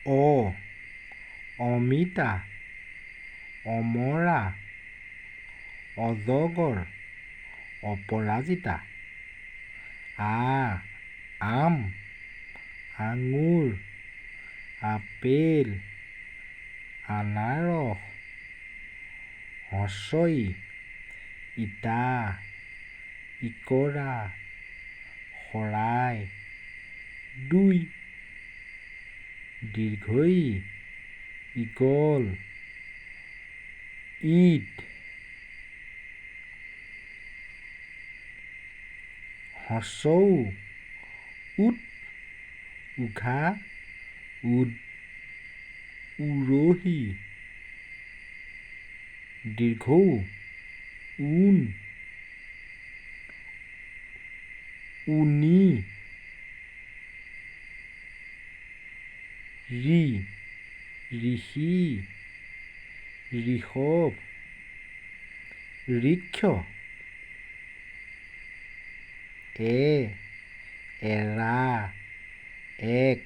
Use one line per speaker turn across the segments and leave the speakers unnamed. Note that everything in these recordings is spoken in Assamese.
অ, অমিতা, অমৰা, অজগৰ, অপৰাজিতা। আ, আম, আঙুৰ, আপেল, আনাৰস। হ্ৰস্ব ই, ইটা, ইকৰা, শৰাই, দুই। দীৰ্ঘ ই, ঈগল, ঈদ। হ্ৰস্ব উ, উট, উঘা, উদ, উৰহী। দীৰ্ঘ ঊ, ঊণ, ঊণি। ঋ, ঋষি, ঋষভ, ঋক্ষ। এ, এৰা, এক,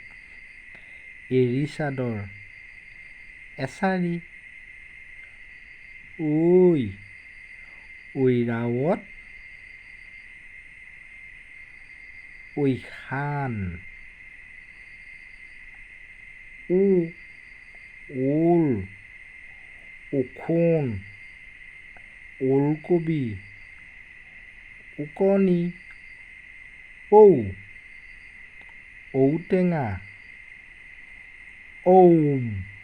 এৰী চাদৰ, এচাৰি। ঐ, ঐৰাৱত, ঐশান। ও, ওল, ওখোন, ওলকবি, ওকণি। ঔ, ঔটেঙা, ঔম।